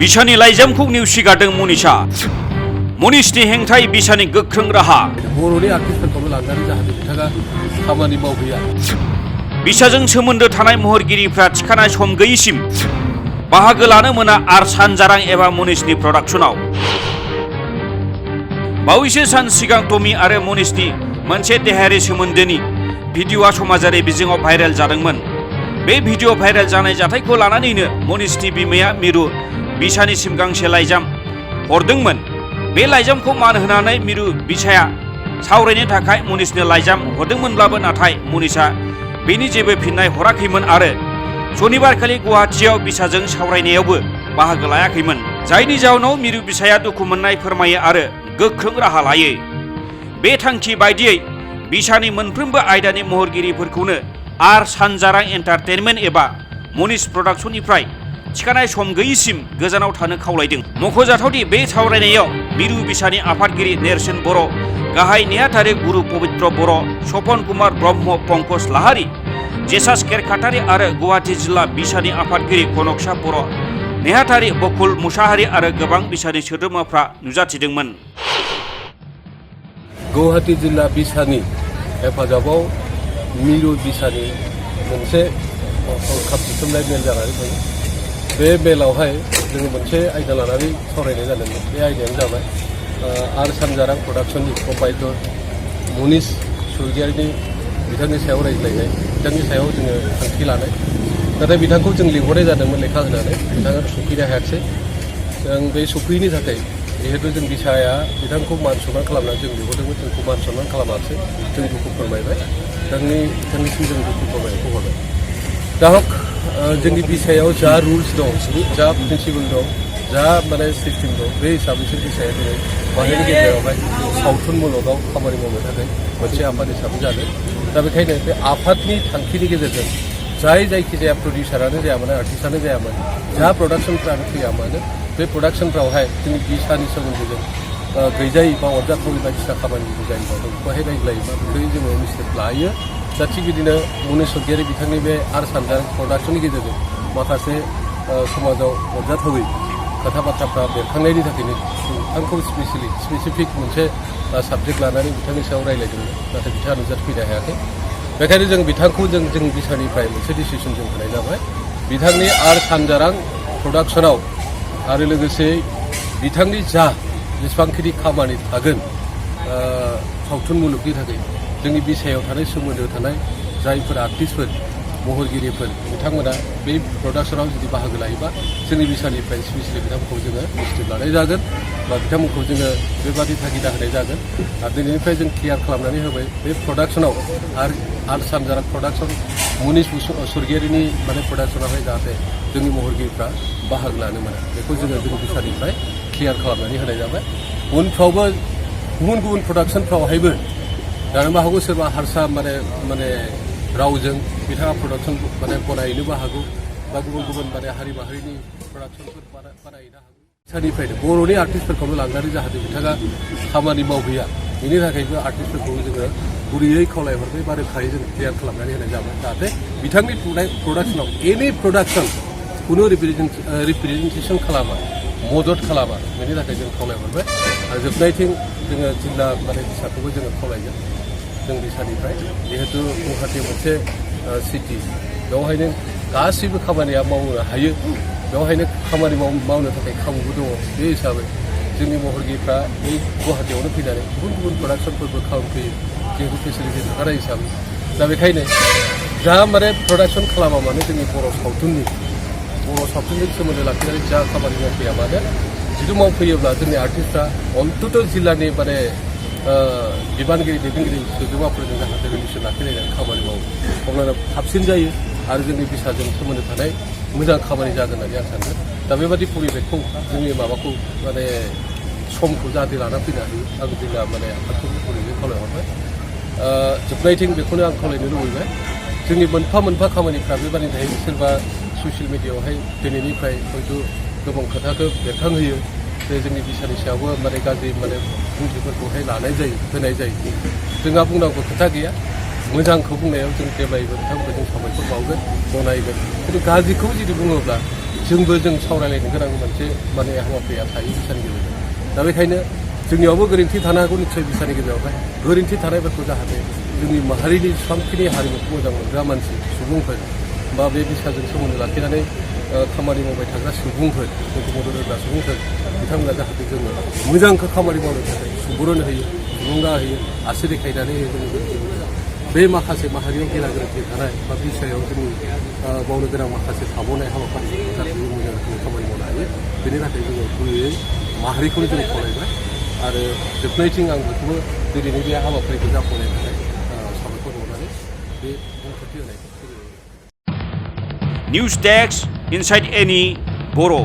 बिसानि लाइजामखौ नेवसिगारदों मनीषा। मनीषनि हेंथायै बिसानि गोख्रों राहा। बर'नि आर्टिस्टफोरखौबो लांनानै जाहाथे बिथाङा खामानि मावहैया। बिसाजों सोमोन्दो थानाय महरगिरिफ्रा थिखानाय सम गैयिसिम बाहागो लानो मोना आर सानजारां एबा मनीषनि प्रडाक्शनाव। बावैसो सान सिगां टमी आरो मनीषनि मोनसे देहायारि सोमोन्दोनि भिडिअ'आ समाजारि बिजोङाव भाइरेल जादोंमोन। बे भिडिअ' भाइरेल जानाय जाथायखौ लानानैनो मनीषनि बिमाया मिरु बिसानिसिम गांसे लाइजाम हरदोंमोन। बे लाइजामखौ मान होनानै मिरु बिसाया सावरायनो थाखाय मनीषनो लाइजाम हरदोंमोनब्लाबो नाथाय मनीषा बेनि जेबो फिननाय हराखैमोन आरो शनिबारखालि गुवाहाटीआव बिसाजों सावरायनायावबो बाहागो लायाखैमोन। जायनि जाउनाव मिरु बिसाया दुखु मोननाय फोरमायो आरो गोख्रों राहा लायो। बे थांखि बायदियै बिसानि मोनफ्रोमबो आयदानि महरगिरिफोरखौनो आर सानजारां एन्टारटेनमेन्ट एबा मनीष प्रडाक्शननिफ्राय थिखानाय सम गैयिसिम गोजानाव थानो खावलायदों। मख'जाथावदि बे सावरायनायाव मिरु बिसानि आफादगिरि नेरसोन बर', गाहाय नेहाथारि गुरु पबित्र बर', सपन कुमार ब्रह्म, पंकज लाहारी, जेसास केरखातारि आरो गुवाहाटी जिल्ला बिसानि आफादगिरि कनकसा बर', नेहाथारि बकुल मुसाहारि आरो गोबां बिसानि सोद्रोमाफ्रा नुजाथिदोंमोन। गुवाहाटी जिल्ला बिसानि हेफाजाबाव मिरु बिसानि मोनसे हरखाब बुथुमनाय मेल जानानै दङ। बे मेलावहाय जोङो मोनसे आयदा लानानै सावरायनाय जादोंमोन। बे आयदायानो जाबाय आर सानजारां प्रडाक्शननि प्रपाइटर मनीष स्वर्गियारिनि बिथांनि सायाव रायज्लायनाय, बिथांनि सायाव जोङो थांखि लानाय। नाथाय बिथांखौ जों लिंहरनाय जादोंमोन लेखा होनानै, बिथाङा सफैनो हायाखिसै। जों बे सफैयैनि थाखाय जिहेतु जों बिसाया बिथांखौ मान सनमान खालामनानै जों लिंहरदोंमोन, जोंखौ मान सनमान खालामाखिसै। जों दुखु फोरमायबाय, बिथांनिसिम जों दुखु फोरमायनायखौ हरबाय। दा हक जोंनि बिसायाव जा रुल्स दं, जा प्रिन्सिपल दं, जा माने सिस्टेम दं, बे हिसाबैसो बिसाया दिनै माहारिनि गेजेरावहाय सावथुन मुलुगाव खामानि मावनो थाखाय मोनसे आफाद हिसाबै जादों। दा बेखायनो बे आफादनि थांखिनि गेजेरजों जायखिजाया प्रडिउसारानो जाया मानो, आर्टिस्टआनो जाया मानो, जा प्रडाक्शनफ्रानो फैया मानो, बे प्रडाक्शनफ्रावहाय जोंनि बिसानि सोमोन्दैजों गैजायै बा अरजाथावै बायदिसिना खामानिफोर जायोबा बेखौहाय रायज्लायोबा बेखौ जोङो इनिसियेटिभ लायो। दा थिग बिदिनो मनीष स्वर्गियारि बिथांनि बे आर सानजारां प्रडाक्शननि गेजेरजों माखासे समाजाव अरजाथावै खोथा बाथ्राफ्रा बेरखांनायनि थाखायनो बिथांखौ स्पेसिफिक मोनसे साबजेक्ट लानानै बिथांनि सायाव रायज्लायदोंमोन। नाथाय बिथाङा नुजाथिफैनो हायाखै। बेखायनो जों बिथांखौ जों बिसानिफ्राय मोनसे डिसिसन जों होनाय जाबाय। बिथांनि आर सानजारां प्रडाक्शनाव आरो लोगोसे बिथांनि जेसेबांखिनि खामानि थागोन सावथुन मुलुगनि थाखाय, जोंनि बिसायाव थानाय सोमोन्दो थानाय जायफोर आर्टिस्टफोर, महरगिरिफोर, बिथांमोना बे प्रडाक्शनाव जुदि बाहागो लायोबा जोंनि बिसानिफ्राय स्पेसियेलि बिथांमोनखौ जोङो इनिसियेटिभ लानाय जागोन बा बिथांमोनखौ जोङो बेबादि थागिदा होनाय जागोन। आरो दिनैनिफ्राय जों क्लियार खालामनानै होबाय बे प्रडाक्शनाव आर सानजारां प्रडाक्शन मनीष स्वर्गियारिनि माने प्रडाक्शनावहाय जाहाथे जोंनि महरगिरिफ्रा बाहागो लानो मोना, बेखौ जोङो जोंनि बिसानिफ्राय क्लियार खालामनानै होनाय जाबाय। उनफ्रावबो गुबुन गुबुन प्रडाक्शनफ्रावहायबो जानोबो हागौ सोरबा हारसा माने रावजों बिथाङा प्रडाक्शन माने बनायनोबो हागौ बा गुबुन गुबुन माने हारि माहारिनि प्रडाक्शनफोर बानायनो हागौ। बिसानिफ्रायनो बर'नि आर्टिस्टफोरखौनो लांनानै जाहाथे बिथाङा खामानि मावहैया, बेनि थाखायबो आर्टिस्टफोरखौ जोङो गुरैयै खावलायहरबाय बा रोखायै जों क्लियार खालामनानै होनाय जाबाय। जाहाथे बिथांनि प्रडाक्शनाव एनि प्रडाक्शन खुनु रिप्रेजेन्टेसन खालामा, मदद खालामा, बेनि थाखाय जों खावलायहरबाय। आरो जोबनायथिं जोङो जिल्ला माने बिसाखौबो जोङो खावलायगोन जों बिसानिफ्राय, जिहेतु गुवाहाटी मोनसे सिटि, बेवहायनो गासैबो खामानिया मावनो हायो, बेवहायनो खामानि मावनो थाखाय खाबुबो दङ। बे हिसाबै जोंनि महरगिरिफ्रा बे गुवाहाटीयावनो फैनानै गुबुन गुबुन प्रडाक्शनफोरबो खालामफैयो, जिहेतु फेसिलिटि थाखानाय हिसाबै। दा बेखायनो जा माने प्रडाक्शन खालामा मानो जोंनि बर' सावथुनजों सोमोन्दो लाखिनानै जा खामानि मावफैया मानो, जुदि मावफैयोब्ला जोंनि आर्टिस्टफ्रा अन्तत' जिल्लानि माने बिबानगिरि दैदेनगिरि सोद्रोमाफोरजों जाहाथे रिलेसन लाखिलायनानै खामानि मावो, अब्लाना साबसिन जायो आरो जोंनि बिसाजों सोमोन्दो थानाय मोजां खामानि जागोन होननानै आं सानो। दा बेबादि परिबेकखौ जोंनि माबाखौ माने समखौ जाहाथे लाना फैनो हायो, आं जिल्ला माने आफादखौ गुरैयै खावलायहरबाय। जोबनायथिं बेखौनो आं खावलायनो लुबैबाय, जोंनि मोनफा मोनफा खामानिफ्रा बेबादि थायो। सोरबा ससियेल मिडियायावहाय दिनैनिफ्राय हयथ' गोबां खोथाखौ बेरखांहोयो जे जोंनि बिसानि सायावबो माने गाज्रि माने बुंथिफोरखौहाय होनाय जायो। जोंहा बुंनांगौ खोथा गैया, मोजांखौ बुंनायाव जों जेब्लायबो बिथांमोनखौ जों साबायखर बावगोन, गनायगोन। खिन्थु गाज्रिखौ जुदि बुङोब्ला जोंबो जों सावरायलायनो गोनां मोनसे माने हाबाफारिया थायो बिसानि गेजेरजों दा बेखायनो जोंनियावबो गोरोन्थि थानो हागौ निस्सय बिसानि गेजेरावहाय गोरोन्थि थानायफोरखौ जाहाथे जोंनि माहारिनि जेसेबांखिनि हारिमुखौ मोजां मोनग्रा मानसि सुबुंफोर बा बे बिसाजों सोमोन्दो लाखिनानै खामानि मावबाय थाग्रा सुबुंफोर जोंखौ मदद होग्रा सुबुंफोर बिथांमोना जाहाथे जोङो मोजांखौ खामानि मावनो थाखाय सुबुरुन होयो थुलुंगा होयो आसि देखायनानै होयो जोङो बे माखासे माहारियाव गेना गोरोन्थि थानाय बा बिसायाव जोंनि मावनो गोनां माखासे थाबावनाय हाबाफारि जाहाथे जों मोजां रोखोमै खामानि मावनो हायो बेनि थाखाय जोङो गुबैयै माहारिखौनो जों खावलायबाय आरो जोबनायथिं आं बेखौबो दिनैनि बे हाबाफारिखौ जाफुंनायनि थाखाय साबायखर बावनानै बे बुंफोरथि होनायखौ निउस डेस्क इनसाइड एनि बर'